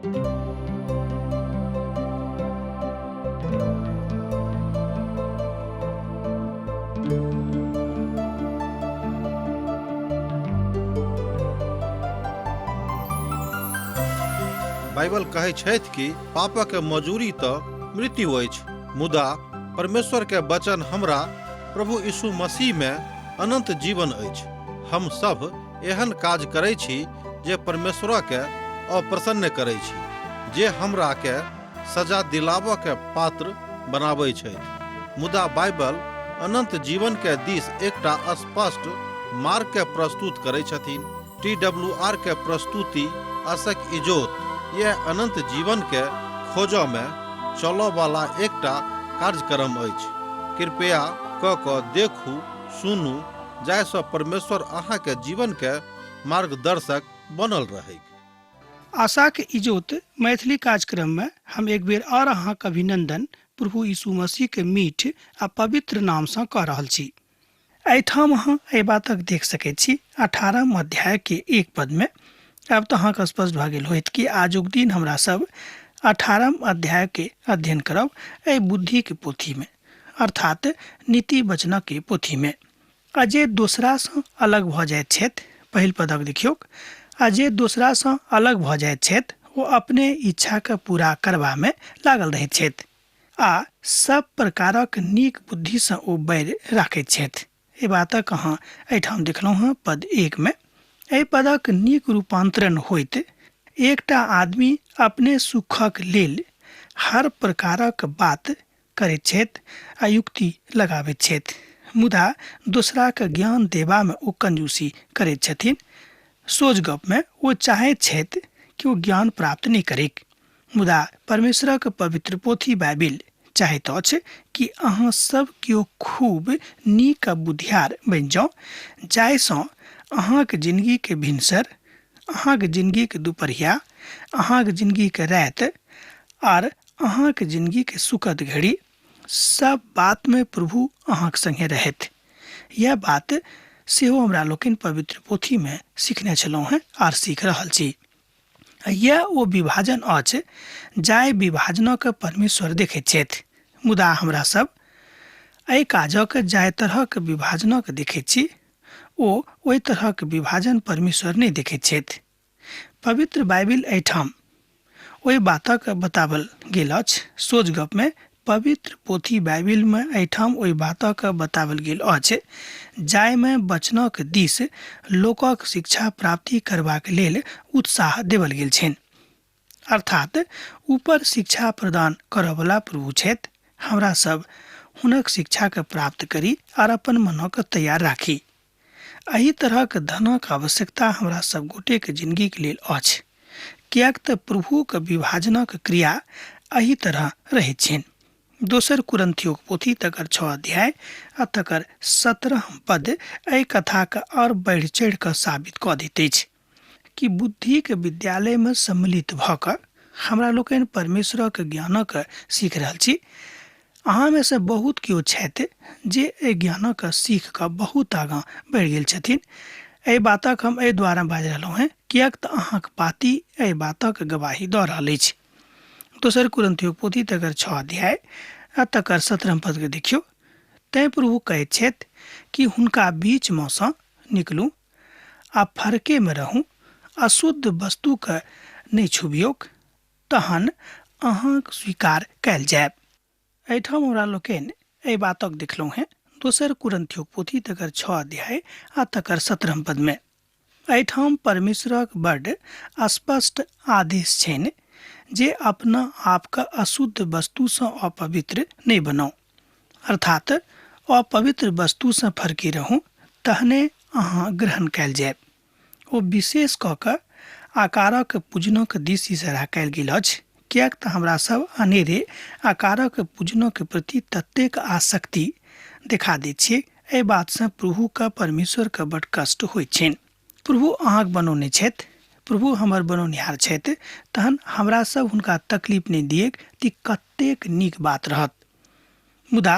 Bible कहै छथि कि पापक मजूरी तऽ मृत्यु अछि, मुदा परमेश्वर के वचन हमरा प्रभु यीशु मसीह में अनंत जीवन अछि। हम सब एहन काज करै छी जे परमेश्वर के अप्रसन्न करै छी, जे हमरा के सजा दिलाबऽ के पात्र बनाबै छथि। मुदा बाइबल अनंत जीवन के दिस एकटा स्पष्ट मार्ग के प्रस्तुत करै छथिन। टी डब्ल्यू आर के प्रस्तुति आशक इजोत यह अनंत जीवन के खोजऽ में चलऽ वाला एकटा कार्यक्रम अछि। कृपया क कऽ देखू, सुनू, जाहिसँ परमेश्वर अहाँ के जीवन के मार्गदर्शक बनल रहैक। आशाक इजोत मैथिली कार्यक्रम में हम एक बेर और अहाँक अभिनंदन प्रभु यीशु मसीह के मीठ आ पवित्र नाम सँ कऽ रहल छी। एहिठाम अहाँ एहि बातक देख सकैत छी 18 अध्याय के एक पद में। आब तऽ अहाँके स्पष्ट भऽ गेल होयत कि आजुक दिन हमरा सब 18 अध्याय के अध्ययन करब एहि बुद्धि के पोथी में, अर्थात नीति वचनक के पोथी में। आ जे दोसरासँ अलग भऽ जाइत छथि, पहिल पदक देखियौक, आ जे दोसरासँ अलग भऽ जाइत छथि ओ अपने इच्छाके पूरा करबामे लागल रहैत छथि आ सब प्रकारक नीक बुद्धिसँ ओ बैर राखैत छथि। एहि बातक अहाँ एहिठाम देखलहुँ हँ पद 1 मे। एहि पदक नीक रूपांतरण होइत एकटा आदमी अपने सुखक लेल हर प्रकारक बात करैत छथि आ युक्ति लगाबैत छथि, मुदा दोसराके ज्ञान देबामे ओ कंजूसी करैत छथिन। सोझ गपमे ओ चाहैत छथि कि ओ ज्ञान प्राप्त नहि करैक, मुदा परमेश्वरक पवित्र पोथी बाइबिल चाहैत अछि कि अहाँ सब केओ खूब नीक आ बुधियार बनि जाउ, जाहिसँ अहाँक जिनगीके भिनसर, अहाँक जिनगीके दुपहरिया, अहाँक जिनगीके राति आर अहाँक जिनगीके सुखद घड़ी सब बातमे प्रभु अहाँक संगे रहथि। यह बात सेहो हमरा लोकनि पवित्र पोथीमे सीखने छलहुँ हेँ आर सीख रहल छी। यह ओ विभाजन अछि जाहि विभाजनक परमेश्वर देखैत छथि, मुदा हमरा सब एहि काजक जाहि तरहक विभाजनक देखैत छी ओ ओहि तरहक विभाजन परमेश्वर नहि देखैत छथि। पवित्र बाइबिल एहिठाम ओहि बातक बतावल गेल अछि। सोझ गपमे पवित्र पोथी बाइबिलमे एहिठाम ओहि बातक बतावल गेल अछि जाहिमे वचनक दिस लोकक शिक्षा प्राप्ति करबाक लेल उत्साह देवल गेल छनि। अर्थात ऊपर शिक्षा प्रदान करऽवला प्रभु छथि, हमरा सब हुनक शिक्षाके प्राप्त करी आर अपन मनक तैयार राखी। एहि तरहक धनक आवश्यकता हमरा सब गोटेके जिनगीके लेल अछि, किएक तऽ प्रभुक विभाजनक क्रिया एहि तरह रहैत छनि। दोसर कुरिन्थियोक पोथी तकर 6 अध्याय आ तकर 17 पद एहि कथाके आओर बढ़ि चढ़ि कऽ साबित कऽ दैत अछि कि बुद्धिके विद्यालयमे सम्मिलित भऽ कऽ हमरा लोकनि परमेश्वरक ज्ञानक सीख रहल छी। अहाँमे से बहुत केओ छथि जे एहि ज्ञानक सीख कऽ बहुत आगाँ बढ़ि गेल छथिन। एहि बातक हम एहि द्वारा बाजि रहलहुँ हेँ किएक तऽ अहाँक पाती एहि बातक गवाही दऽ रहल अछि। दोसर कुरिन्थियोक पोथी तकर 6 अध्याय आ तकर 17 पदके देखियौ। तैँ प्रभु कहैत छथि कि हुनका बीचमे सँ निकलू आ फरकेमे रहू, अशुद्ध वस्तुके नहि छुबियौक, तहन अहाँक स्वीकार कयल जायब। एहिठाम हमरा लोकनि एहि बातक देखलहुँ हेँ दोसर कुरिन्थियोक पोथी तकर 6 अध्याय आ तकर 17 पदमे। एहिठाम परमेश्वरक बड्ड स्पष्ट आदेश छनि जे अपना आपके अशुद्ध वस्तुसँ अपवित्र नहि बनाउ, अर्थात अपवित्र वस्तुसँ फरकी रहू, तहने अहाँ ग्रहण कयल जायब। ओ विशेष कऽ कऽ आकारक पूजनक दिस इशारा कयल गेल अछि, किएक तऽ हमरा सब अनेरे आकारक पूजनक प्रति ततेक आसक्ति देखा दैत छियै। एहि बातसँ प्रभुके परमेश्वरके बड कष्ट होइत छनि। प्रभु अहाँके बनौने छथि, प्रभु हमर बनौनिहार छथि, तहन हमरा सब हुनका तकलीफ नहि दियैक तऽ कतेक नीक बात रहत। मुदा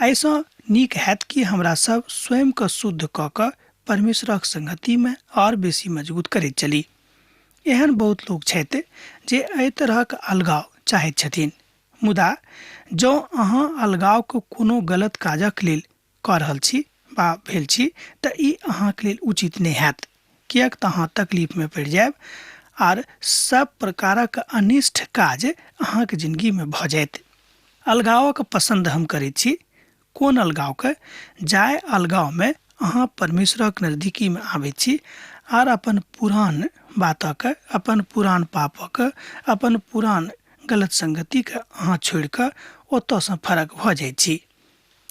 एहिसँ नीक हैत कि हमरा सब स्वयंके शुद्ध कऽ कऽ परमेश्वरक संगतिमे आओर बेसी मजबूत करैत चली। एहन बहुत लोक छथि जे एहि तरहक अलगाव चाहैत छथिन, मुदा जँ अहाँ अलगावके कोनो गलत काजक लेल कऽ रहल छी वा भेल छी तऽ ई अहाँके लेल उचित नहि हैत, किएक तऽ अहाँ तकलीफमे पड़ि जायब आर सब प्रकारक अनिष्ट काज अहाँके जिनगीमे भऽ जायत। अलगावक पसन्द हम करैत छी। कोन अलगावके? जाहि अलगावमे अहाँ परमेश्वरक नजदीकीमे आबैत छी आर अपन पुरान बातक, अपन पुरान पापक, अपन पुरान गलत संगतिके अहाँ छोड़िकऽ ओतऽसँ फरक भऽ जाइत छी।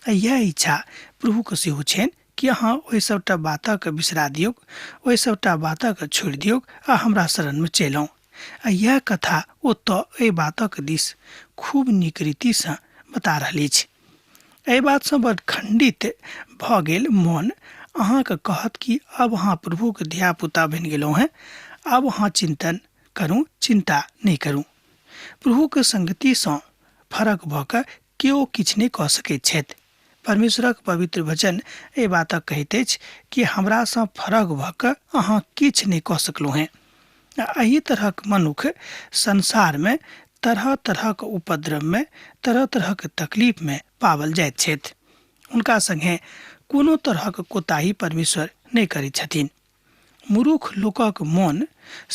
आ इएह इच्छा प्रभुके सेहो छनि कि अहाँ ओहि सभटा बातके बिसरा दियौक, ओहि सभटा बातके छोड़ि दियौक आ हमरा शरणमे चलि आउ। आ इएह कथा ओतऽ एहि बातक दिस खूब नीक रीतिसँ बता रहल अछि। एहि बातसँ बड खण्डित भऽ गेल मोन अहाँके कहत कि अब अहाँ प्रभुके धियापुता बनि गेलहुँ हेँ, आब अहाँ चिन्तन करू, चिन्ता नहि करू। प्रभुके संगतिसँ फरक भऽ कऽ केओ किछु नहि कऽ सकैत छथि। परमेश्वरक पवित्र वचन एहि बातक कहैत अछि कि हमरासँ फरक भऽ कऽ अहाँ किछु नहि कऽ सकलहुँ हेँ। आ एहि तरहक मनुख संसारमे तरह तरहक उपद्रवमे, तरह तरहक तकलीफमे पाओल जाइत छथि। हुनका सङ्गे कोनो तरहक कोताही परमेश्वर नहि करैत छथिन। मूर्ख लोकक मोन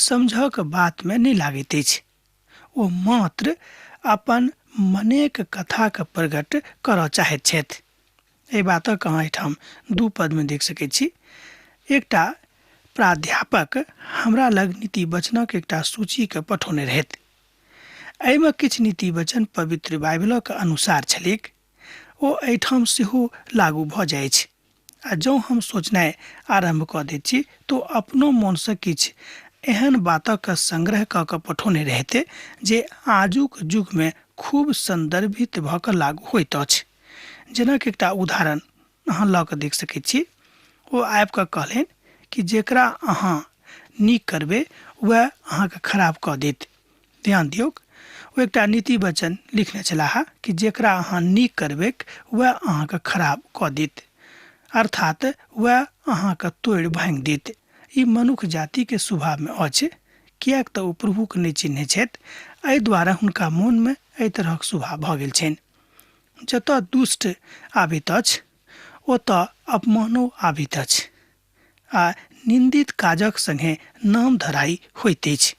समझक बातमे नहि लागैत अछि। ओ मात्र अपन मनेक कथाके प्रकट करऽ चाहैत छथि। एहि बातक अहाँ एहिठाम दू पदमे देख सकैत छी। एकटा प्राध्यापक हमरा लग नीति वचनक एकटा सूचीके पठौने रहथि। एहिमे किछु नीति वचन पवित्र बाइबलक अनुसार छलैक, ओ एहिठाम सेहो लागू भऽ जाइछ। आ जँ हम सोचनाइ आरम्भ कऽ दैत छी तऽ अपनो मोनसँ किछु एहन बातक संग्रह कऽ कऽ पठौने रहतै जे आजुक युगमे खूब सन्दर्भित भऽ कऽ लागू होइत अछि। जेनाकि एकटा उदाहरण अहाँ लऽ कऽ देख सकैत छी। ओ आबि कऽ कहलनि कि जेकरा अहाँ नीक करबै वएह अहाँके खराब कऽ देत। ध्यान दियौक, ओ एकटा नीति वचन लिखने छलाह कि जेकरा अहाँ नीक करबैक वएह अहाँके खराब कऽ देत, अर्थात वएह अहाँके तोड़ि भाङि देत। ई मनुख जातिके स्वभावमे अछि, किएक तऽ ओ प्रभुके नहि चिन्है छथि, एहि द्वारा हुनका मोनमे एहि तरहक स्वभाव भऽ गेल छनि। जतऽ दुष्ट आबैत अछि ओतऽ अपमानो आबैत अछि आ निन्दित काजक सङ्गे नाम धराइ होइत अछि।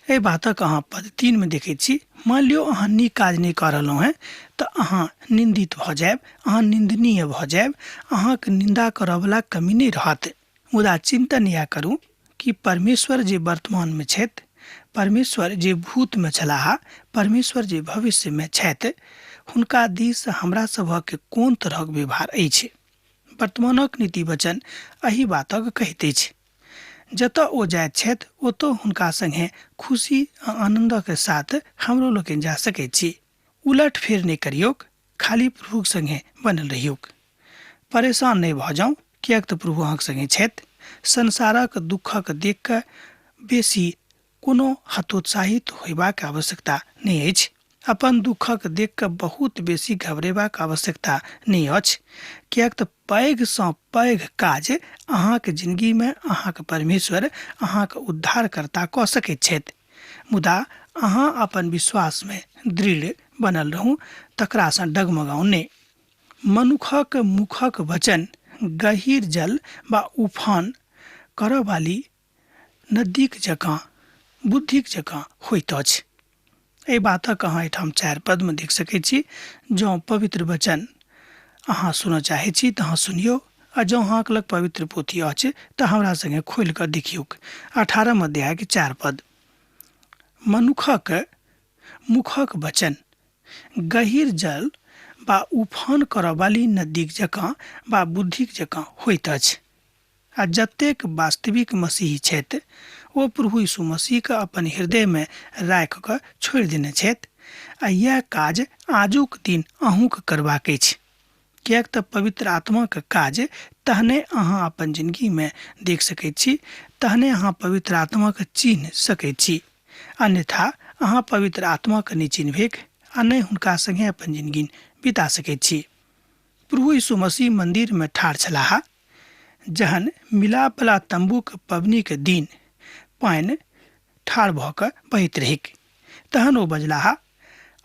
एहि बातक अहाँ पद 3 मे देखैत छी। मान लियौ अहाँ नीक काज नहि कऽ रहलहुँ हेँ तऽ अहाँ निन्दित भऽ जायब, अहाँ निन्दनीय भऽ जायब, अहाँके निन्दा करऽवला कमी नहि रहत। मुदा चिन्तन इएह करू कि परमेश्वर जे वर्तमानमे छथि, परमेश्वर जे भूतमे छलाह, परमेश्वर जे भविष्यमे छथि, हुनका दिस हमरा सभक कोन तरहक व्यवहार अछि। वर्तमानक नीति वचन एहि बातक कहैत अछि। जतऽ ओ जाइत छथि ओतऽ हुनका सङ्गे खुशी आ आनन्दक साथ हमरो लोकनि जा सकैत छी। उलट फेर नहि करियौक, खाली प्रभुक सङ्गे बनल रहियौक। परेशान नहि भऽ जाउ, किएक तऽ प्रभु अहाँक सङ्गे छथि। संसारक दुःखक देख कऽ बेसी कोनो हतोत्साहित होयबाक आवश्यकता नहि अछि। अपन दुःखक देख कऽ बहुत बेसी घबरेबाक आवश्यकता नहि अछि, किएक तऽ पैघसँ पैघ काज अहाँक जिनगीमे अहाँक परमेश्वर, अहाँक उद्धारकर्ता कऽ सकैत छथि। मुदा अहाँ अपन विश्वासमे दृढ़ बनल रहू, तकरासँ डगमगाउ नहि। मनुखक मुखक वचन गहीर जल वा उफान करऽवाली नदीक जकाँ, बुद्धिक जकाँ होइत अछि। एहि बातक अहाँ एहिठाम 4 पदमे देख सकैत छी। जँ पवित्र वचन अहाँ सुनऽ चाहै छी तऽ अहाँ सुनियौ, आ जँ अहाँके लग पवित्र पोथी अछि तऽ हमरा सङ्गे खोलि कऽ देखियौक। 18 अध्यायके 4 पद। मनुखक मुखक वचन गहीर जल वा उफान करऽवाली नदीक जकाँ वा बुद्धिक जकाँ होइत अछि। आ जतेक वास्तविक मसीही छथि ओ प्रभु यीशु मसीहके अपन हृदयमे राखि कऽ छोड़ि देने छथि। आ इएह काज आजुक दिन अहूँके करबाक अछि, किएक तऽ पवित्र आत्माके काज तहने अहाँ अपन जिनगीमे देख सकैत छी, तहने अहाँ पवित्र आत्माके चिन्ह सकैत छी। अन्यथा अहाँ पवित्र आत्माके नहि चिन्हबेक आ नहि हुनका सङ्गे अपन जिनगी बिता सकैत छी। प्रभु यीशु मसीह मन्दिरमे ठाढ़ छलाह जहन मिलापवला तम्बूके पबनीके दिन पानि ठाढ़ भऽ कऽ बहैत रहैक। तहन ओ बजलाह,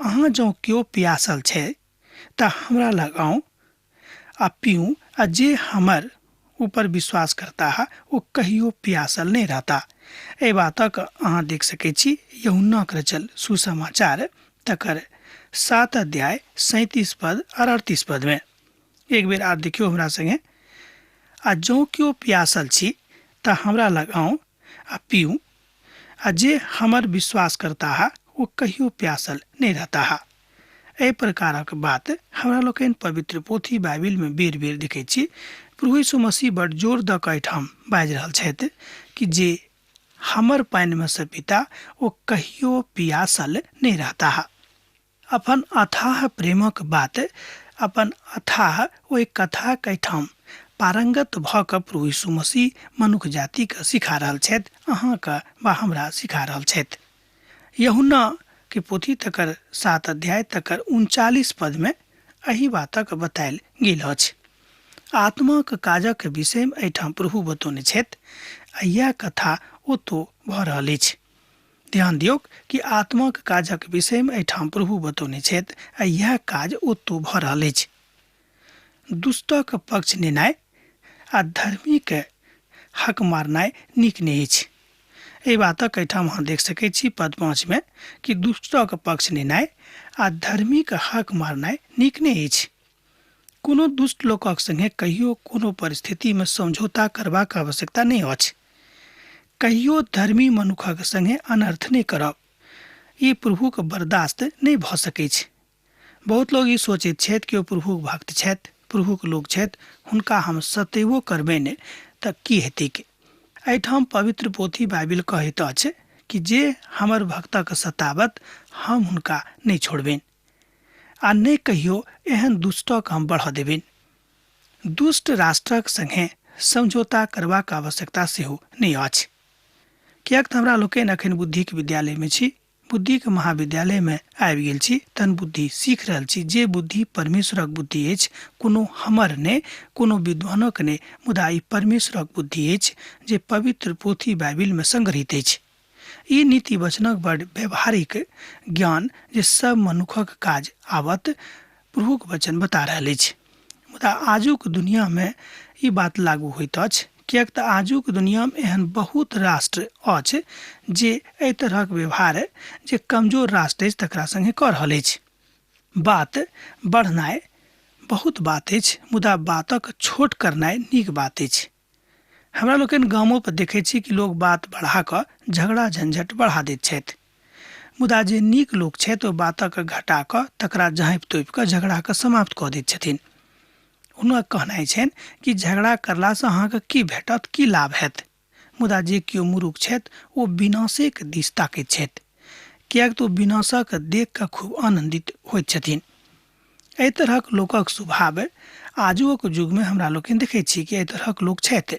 अहाँ जँ केओ प्यासल छै तऽ हमरा लग आउ आ पीऊ, आ जे हमर ऊपर विश्वास करता है ओ कहियो प्यासल नहि रहता। एहि बातक अहाँ देख सकै छी यूहन्नाक रचल सुसमाचार तकर 7 अध्याय 37 पद और 38 पद में। एक बेर आर देखियौ हमरा संगे, आ जँ केओ प्यासल छी तऽ हमरा लग आउ आ पीऊ, आ जे हमर विश्वास करता है ओ कहियो प्यासल नहि रहता है। एहि प्रकारक बात हमरा लोकनि पवित्र पोथी बाइबिल में बेर बेर देखै छी। प्रभु यीशु मसीह बड़ जोर दऽ कऽ एहिठाम बाजि रहल छथि कि जे हमर पानिमे सँ पीता ओ कहियो पियासल नहि रहता। अपन अथाह प्रेमक बात, अपन अथाह ओहि कथाक एहिठाम पारंगत भऽ कऽ प्रभु यीशु मसीह मनुख जातिके सिखा रहल छथि, अहाँके वा हमरा सिखा रहल छथि। यूहन्ना के पोथी तकर 7 अध्याय तकर 39 पद में एहि बातक बतायल गेल अछि। आत्माक काजक विषयमे एहिठाम प्रभु बतौने छथि आ इएह कथा ओतौ भऽ रहल अछि। ध्यान दियौक कि आत्माक काजक विषयमे एहिठाम प्रभु बतौने छथि आ इएह काज ओतौ भऽ रहल अछि। दुष्टक पक्ष लेनाइ आ धर्मीके हक मारनाइ नीक नहि अछि। एहि बातक एहिठाम अहाँ देख सकै छी पद 5 में कि दुष्टक पक्ष लेनाइ आ धर्मीके हक मारनाइ नीक नहि अछि। कोनो दुष्ट लोकक संगे कहियो कोनो परिस्थितिमे समझौता करबाक आवश्यकता नहि अछि। कहियो धर्मी मनुखक संगे अनर्थ नहि करब, ई प्रभुके बर्दाश्त नहि भऽ सकैछ। बहुत लोग ई सोचैत छथि कि ओ प्रभुक भक्त छथि, प्रभुक लोक छथि, हुनका हम सतेबो करबनि तऽ की हेतैक। एहिठाम पवित्र पोथी बाइबिल कहैत अछि कि जे हमर भक्तक सतावत हम हुनका नहि छोड़बनि आ नहि कहियो एहन दुष्टक हम बढ़ऽ देबनि। दुष्ट राष्ट्रक संगे समझौता करबाक आवश्यकता सेहो नहि अछि, किएक तऽ हमरा लोकनि एखन बुद्धिक विद्यालयमे छी, बुद्धिक महाविद्यालयमे आबि गेल छी, तहन बुद्धि सीख रहल छी। जे बुद्धि परमेश्वरक बुद्धि अछि, कोनो हमर नहि, कोनो विद्वानक नहि, मुदा ई परमेश्वरक बुद्धि अछि जे पवित्र पोथी बाइबिलमे संग्रहित अछि। ई नीति वचनक बड़ व्यवहारिक ज्ञान जे सब मनुखक काज आवत प्रभुक वचन बता रहल अछि। मुदा आजुक दुनियामे ई बात लागू होइत अछि, किएक तऽ आजुक दुनियामे एहन बहुत राष्ट्र अछि जे एहि तरहक व्यवहार जे कमजोर राष्ट्र अछि तकरा संगे कऽ रहल अछि। बात बढ़नाइ बहुत बात अछि, मुदा बातक छोट करनाइ नीक बात अछि। हमरा लोकनि गामो पर देखै छी कि लोक बात बढ़ा कऽ झगड़ा झंझट बढ़ा दैत छथि, मुदा जे नीक लोक छथि ओ बातक घटा कऽ तकरा झाँपि तोपि कऽ झगड़ाके समाप्त कऽ दैत छथिन। हुनक कहनाइ छनि कि झगड़ा करलासँ अहाँके की भेटत, की लाभ हैत। मुदा जे केओ मूर्ख छथि ओ विनाशेके दिस ताकैत छथि, किएक तऽ ओ विनाशक देख कऽ खूब आनन्दित होइत छथिन। एहि तरहक लोकक स्वभाव आजुक युगमे हमरा लोकनि देखै छी कि एहि तरहक लोक छथि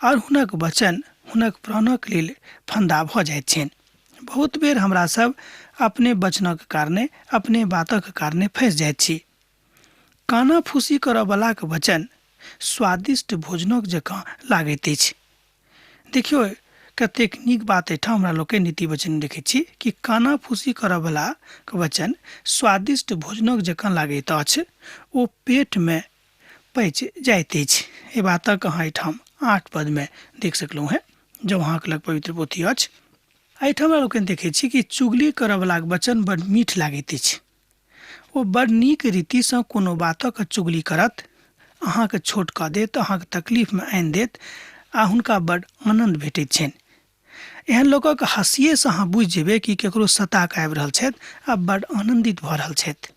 और हुनक वचन हुनक प्राणक लेल फंदा भऽ जाइत छनि। बहुत बेर हमरा सब अपने वचनक कारणे, अपने बातक कारणे फँसि जाइत छी। काना फूसी करऽवलाक वचन स्वादिष्ट भोजनक जकाँ लागैत अछि। देखियौ कतेक नीक बात एहिठाम हमरा लोकनि नीति वचन देखै छी कि काना फूसी करऽवलाक वचन स्वादिष्ट भोजनक जकाँ लागैत अछि, ओ पेटमे पचि जाइत अछि। एहि बातक अहाँ एहिठाम 8 पदमे देख सकलहुँ हेँ, जँ अहाँके लग पवित्र पोथी अछि। एहिठाम हमरा लोकनि देखै छी कि चुगली करऽवलाक वचन बड़ मीठ लागैत अछि। ओ बड़ नीक रीतिसँ कोनो बातक चुगली करत, अहाँके छोट कऽ देत, अहाँके तकलीफमे आनि देत आ हुनका बड़ आनन्द भेटैत छनि। एहन लोकक हँसिएसँ अहाँ बुझि जेबै कि केकरो सता कऽ आबि रहल छथि आ बड़ आनन्दित भऽ रहल छथि।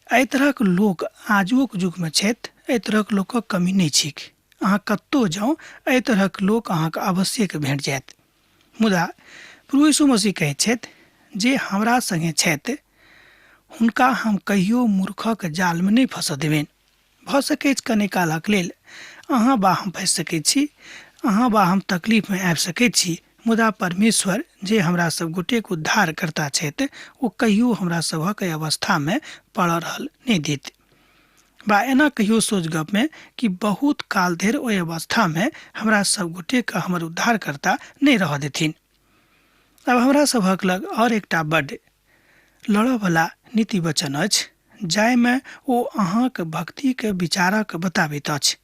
एहि तरहक लोक आजुक युगमे छथि, एहि तरहक लोकक कमी नहि छैक। अहाँ कतहु जाउ एहि तरहक लोक अहाँके अवश्यके भेट जायत। मुदा प्रभु यीशु मसीह कहैत छथि जे हमरा संगे छथि हुनका हम कहियो मूर्खक जालमे नहि फँसऽ देबनि। भऽ सकैछ कने कालक लेल अहाँ बा हम फँसि सकैत छी, अहाँ बा हम तकलीफमे आबि सकैत छी, मुदा परमेश्वर जे हमरा सब गोटेक उद्धार करता छथि ओ कहियो हमरा सभक एहि अवस्थामे पड़ल रहल नहि देत। बा एना कहियो सोच गपमे कि बहुत काल धरि ओहि अवस्थामे हमरा सब गोटेके हमर उद्धारकर्ता नहि रहऽ देथिन। आब हमरा सभक लग आओर एकटा बड्ड लड़यवला नीति वचन अछि, जाहिमे ओ अहाँक भक्तिके विचारक बताबैत अछि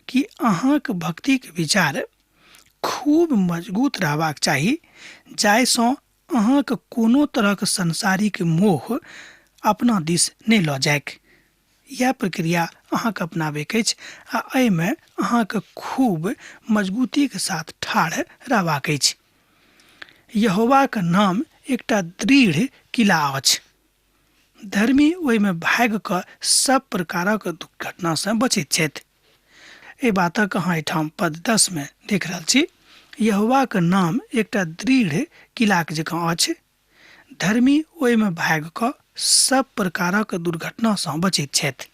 कि अहाँक भक्तिके विचार खूब मजबूत रहबाक चाही, जाहिसँ अहाँक कोनो तरहक सांसारिक मोह अपना दिस नहि लऽ जाइक। इएह प्रक्रिया अहाँके अपनाबैके अछि आ एहिमे अहाँके खूब मजबूतीके साथ ठाढ़ रहबाक अछि। यहोवाक नाम एकटा दृढ़ किला अछि, धर्मी ओहिमे भागि कऽ सब प्रकारक दुर्घटनासँ बचैत छथि। एहि बातक अहाँ एहिठाम पद 10 मे देख रहल छी। यहोवाक नाम एकटा दृढ़ किलाक जकाँ अछि, धर्मी ओहिमे भागि कऽ सब प्रकारक दुर्घटनासँ बचैत छथि।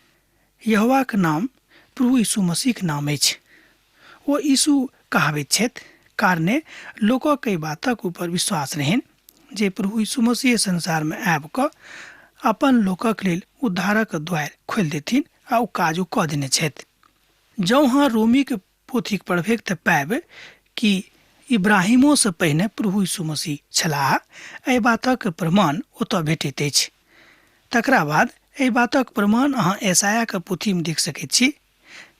यहोवाक नाम प्रभु यीशु मसीहक नाम अछि। ओ यीशु कहाबैत छथि, कारणे लोकक एहि बातक ऊपर विश्वास रहनि जे प्रभु यीशु मसीह संसारमे आबि कऽ अपन लोकक लेल उद्धारक द्वार खोलि देथिन आ ओ काज ओ कऽ देने छथि। जँ अहाँ रोमीक पोथीक पढ़बैक तऽ पायब कि इब्राहिमोसँ पहिने प्रभु यीशु मसीह छलाह। एहि बातक प्रमाण ओतय भेटैत अछि। तकरा बाद एहि बातक प्रमाण अहाँ एसायाक पोथीमे देख सकैत छी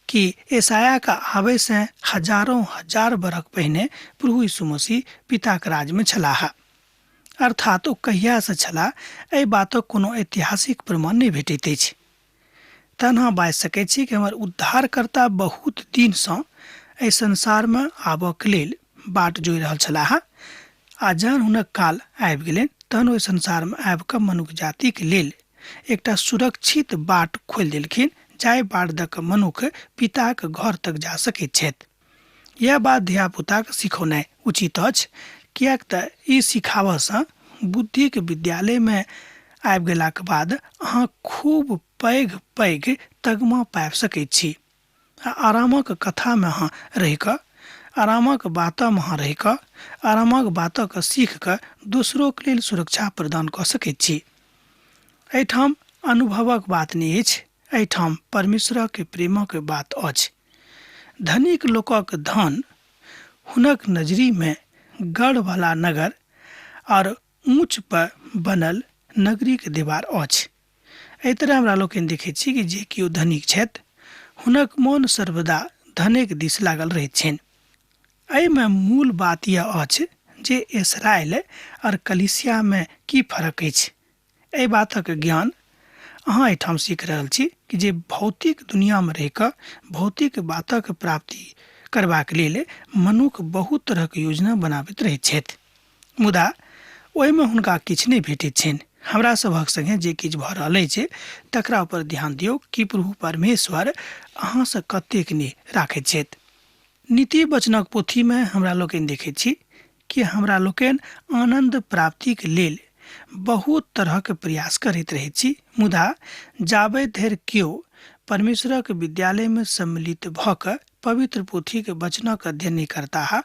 कि एसायाक आबयसँ हजारों हजार बरख पहिने प्रभु यीशु मसीह पिताक राज्यमे छलाह। अर्थात ओ कहियासँ छलाह एहि बातक कोनो ऐतिहासिक प्रमाण नहि भेटैत अछि। तहन अहाँ बाजि सकैत छी कि हमर उद्धारकर्ता बहुत दिनसँ एहि संसारमे आबऽके लेल बाट जोहि रहल छलाह आ जहन हुनक काल आबि गेलनि तहन ओहि संसारमे आबि कऽ मनुख जातिके लेल एकटा सुरक्षित बाट खोलि देलखिन, जाहि बाट दऽ कऽ मनुख पिताक घर तक जा सकैत छथि। यह बात धियापुताके सिखौनाइ उचित अछि, किएक तऽ ई सिखाबऽसँ बुद्धिके विद्यालयमे आबि गेलाके बाद अहाँ खूब पैघ पैघ तगमा पाबि सकैत छी आ आरामक कथामे अहाँ रहिकऽ, आरामक बातमे अहाँ रहिकऽ, आरामक बातके सीख कऽ दोसरोके लेल सुरक्षा प्रदान कऽ सकैत छी। एहिठाम अनुभवक बात नहि अछि, एहिठाम परमेश्वरक प्रेमक बात अछि। धनिक लोकक धन हुनक नजरीमे गढ़वला नगर आओर ऊँच पर बनल नगरीके दीवार अछि। एहि तरह हमरा लोकनि देखैत छी कि जे केओ धनिक छथि हुनक मन सर्वदा धनेक दिस लागल रहैत छनि। एहिमे मूल बात यह अछि जे इसराइल आओर कलीसियामे की फरक अछि। एहि बातक ज्ञान अहाँ एहिठाम सीख रहल छी कि जे भौतिक दुनियामे रहि कऽ भौतिक बातक प्राप्ति करबाक लेल मनुख बहुत तरहक योजना बनाबैत रहैत छथि, मुदा ओहिमे हुनका किछु नहि भेटैत छनि। हमरा सभक संगे जे किछु भऽ रहल अछि तकरा ऊपर ध्यान दियौ कि प्रभु परमेश्वर अहाँसँ कतेक नहि राखैत छथि। नीति वचनक पोथीमे हमरा लोकनि देखैत छी कि हमरा लोकनि आनन्द प्राप्तिक लेल बहुत तरहक प्रयास करैत रहैत छी, मुदा जाबे धरि केओ परमेश्वरक विद्यालयमे सम्मिलित भऽ कऽ पवित्र पोथीके वचनक अध्ययन नहि करताह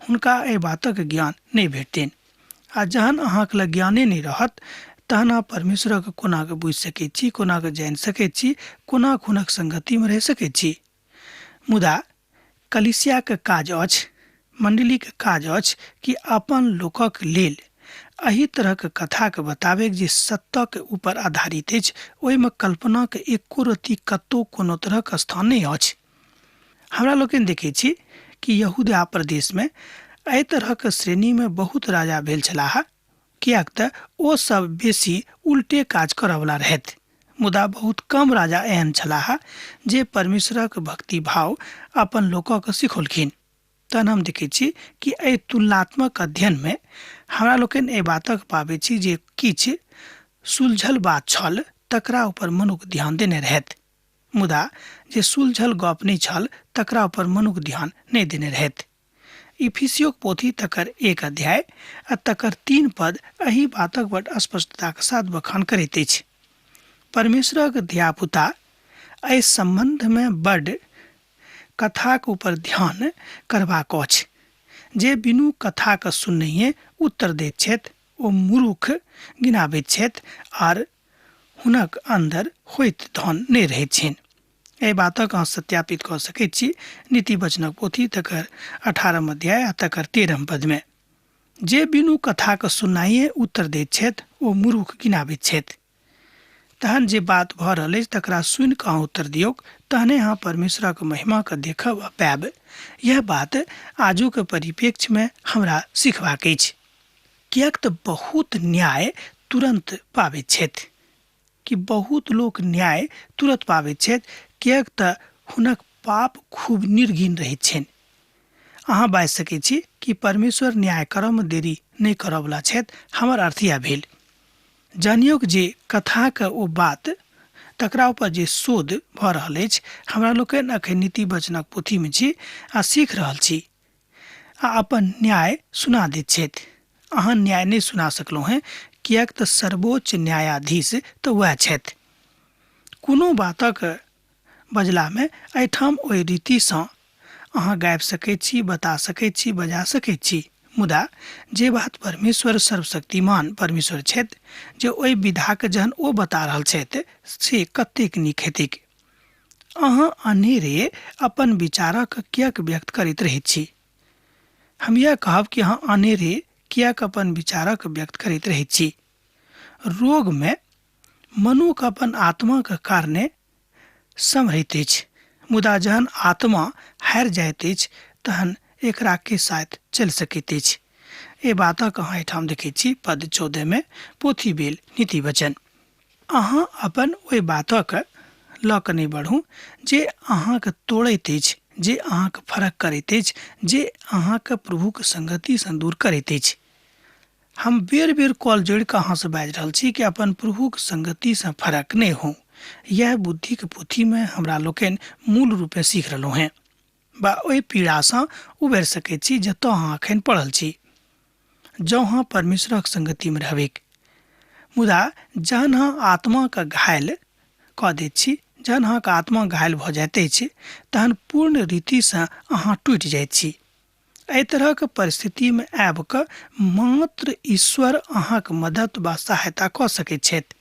हुनका एहि बातक ज्ञान नहि भेटतनि। आ जहन अहाँके लग ज्ञाने नहि रहत तहन अहाँ परमेश्वरक कोना कऽ बुझि सकैत छी, कोना कऽ जानि सकैत छी, कोना हुनक संगतिमे रहि सकैत छी। मुदा कलीसियाके काज अछि, मण्डलीके काज अछि कि अपन लोकक लेल एहि तरहक कथाके बताबैक जे सत्यके ऊपर आधारित अछि, ओहिमे कल्पनाके एको रत्ती कतहु कोनो तरहक स्थान नहि अछि। हमरा लोकनि देखै छी कि यहूदा प्रदेशमे एहि तरहक श्रेणीमे बहुत राजा भेल छलाह, किएक तऽ ओ सब बेसी उल्टे काज करऽवला रहथि, मुदा बहुत कम राजा एहन छलाह जे परमेश्वरक भक्ति भाव अपन लोकक सिखौलखिन। तहन हम देखै छी कि एहि तुलनात्मक अध्ययनमे हमरा लोकनि एहि बातक पाबै छी जे किछु सुलझल बात छल तकरा ऊपर मनुख ध्यान देने रहथि, मुदा जे सुलझल गप नहि छल तकरा ऊपर मनुख ध्यान नहि देने रहथि। इफिसियोक पोथी तकर 1 अध्याय आ तकर 3 पद एहि बातक बड स्पष्टताक साथ बखान करैत अछि। परमेश्वरक धियापुता एहि सम्बन्धमे बड कथाक ऊपर ध्यान करबाक अछि। जे बिनु कथाक सुननहिये उत्तर दैत छथि ओ मूर्ख गिनाबैत छथि आर हुनक अन्दर होइत धन नहि रहैत छनि। एहि बातक अहाँ सत्यापित कऽ सकैत छी नीति वचनक पोथी तकर 18 अध्याय आ तकर 13 पदमे। जे बिनु कथाके सुनाइए उत्तर दैत छथि ओ मूर्ख गिनाबैत छथि। तहन जे बात भऽ रहल अछि तकरा सुनि कऽ अहाँ उत्तर दियौक, तहने अहाँ परमेश्वरक महिमाके देखब आ पायब। यह बात आजुक परिप्रेक्ष्यमे हमरा सिखबाक अछि, किएक तऽ बहुत न्याय तुरन्त पाबैत छथि कि बहुत लोक न्याय तुरन्त पाबैत छथि, किएक तऽ हुनक पाप खूब निर्घिन रहैत छनि। अहाँ बाजि सकैत छी कि परमेश्वर न्याय करऽमे देरी नहि करऽवला छथि। हमर अर्थ इएह भेल। जानियौक जे कथाके ओ बात तकरा ऊपर जे शोध भऽ रहल अछि, हमरा लोकनि अखन नीति वचनक पोथीमे छी आ सीख रहल छी आ अपन न्याय सुना दैत छथि। अहाँ न्याय नहि सुना सकलहुँ हेँ, किएक तऽ सर्वोच्च न्यायाधीश तऽ वएह छथि। कोनो बातक बजलामे एहिठाम ओहि रीतिसँ अहाँ गाबि सकैत छी, बता सकैत छी, बजा सकैत छी, मुदा जे बात परमेश्वर सर्वशक्तिमान परमेश्वर छथि जे ओहि विधाके जहन ओ बता रहल छथि से कतेक नीक हेतैक। अहाँ अनेरे अपन विचारक किएक व्यक्त करैत रहैत छी? हम इएह कहब कि अहाँ अनेरे किएक अपन विचारक व्यक्त करैत रहैत छी? रोगमे मनुख अपन आत्माके कारणे सम्हरैत अछि, मुदा जहन आत्मा हारि जाइत अछि तहन एकरा के साथ चलि सकैत अछि? एहि बातक अहाँ एहिठाम देखैत छी पद 14 मे पोथी भेल नीति वचन। अहाँ अपन ओहि बातक लऽ कऽ नहि बढ़ू जे अहाँके तोड़ैत अछि, जे अहाँके फरक करैत अछि, जे अहाँके प्रभुके संगतिसँ दूर करैत अछि। हम बेर बेर कॉल जोड़ि कऽ अहाँसँ बाजि रहल छी कि अपन प्रभुक संगतिसँ फरक नहि हो। यह बुद्धिके पोथीमे हमरा लोकनि मूल रूपे सीख रहलहुँ हेँ बा ओहि पीड़ासँ उबरि सकैत छी जतऽ अहाँ एखन पड़ल छी, जँ अहाँ परमेश्वरक संगतिमे रहबैक। मुदा जहन अहाँ आत्माके घायल कऽ दैत छी, जहन अहाँके आत्मा घायल भऽ जाइत अछि, तहन पूर्ण रीतिसँ अहाँ टूटि जाइत छी। एहि तरहक परिस्थितिमे आबि कऽ मात्र ईश्वर अहाँके मदद वा सहायता कऽ सकैत छथि।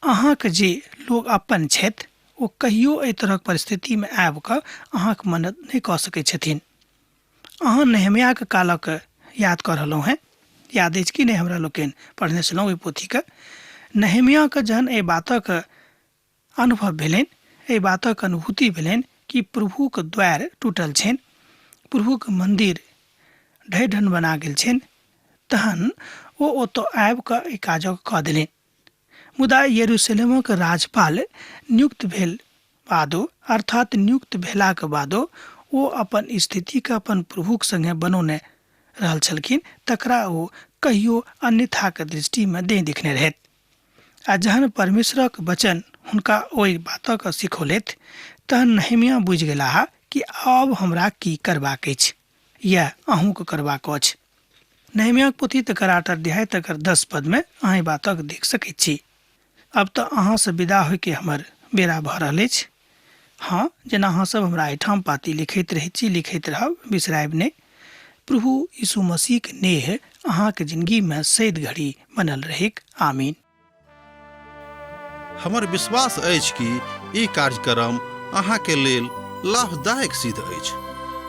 अहाँके जे लोक अपन छथि ओ कहियो एहि तरहक परिस्थितिमे आबि कऽ अहाँके मदद नहि कऽ सकैत छथिन। अहाँ नहेम्याके कालक याद कऽ रहलहुँ हेँ, याद अछि कि नहि? हमरा लोकनि पढ़ने छलहुँ ओहि पोथीके। नहेम्याके जहन एहि बातक अनुभव भेलनि, एहि बातक अनुभूति भेलनि कि प्रभुक द्वार टूटल छनि, प्रभुक मन्दिर ढहि ढन बना गेल छनि, तहन ओ ओतऽ आबि कऽ एहि काजक कऽ देलनि। मुदा यरूशलेमक राजपाल नियुक्त भेल बादो, अर्थात नियुक्त भेलाक बादो ओ अपन स्थितिके अपन प्रभुक संगे बनौने रहल छलखिन, तकरा ओ कहियो अन्यथाक दृष्टिमे नहि देखने रहथि। आ जहन परमेश्वरक वचन हुनका ओहि बातक सिखौलथि तहन नहेमिया बुझि गेलाह कि आब हमरा की करबाक अछि। यैह अहूँके करबाक अछि। नहेमियाक पोथी तकर 8 अध्याय तकर 10 पदमे अहाँ एहि बातक देख सकैत छी। अब तऽ अहाँसँ विदा होइके हमर बेरा भऽ रहल अछि। हँ, जेना अहाँ सब हमरा एहिठाम पाती लिखैत रहैत छी, लिखैत रहब, बिसरायब नहि। प्रभु यीशु मसीहक नेह अहाँके जिंदगीमे सैद घड़ी बनल रहैक। आमीन। हमर विश्वास अछि कि ई कार्यक्रम अहाँके लेल लाभदायक सिद्ध अछि।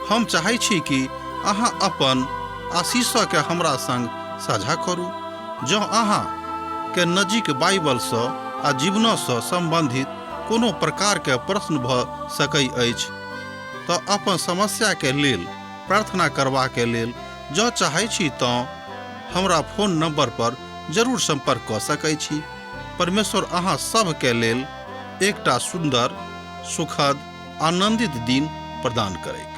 हम चाहै छी कि अहाँ अपन आशीषके हमरा संग साझा करू। जँ अहाँ के नजीक बाइबलसँ आ जीवनसँ सम्बन्धित कोनो प्रकारके प्रश्न भऽ सकै अछि तऽ अपन समस्याके लेल प्रार्थना करबाके लेल जँ चाहै छी तँ हमरा फोन नंबर पर जरूर संपर्क कऽ सकै छी। परमेश्वर अहाँ सभके लेल एकटा सुन्दर, सुखद, आनंदित दिन प्रदान करैक।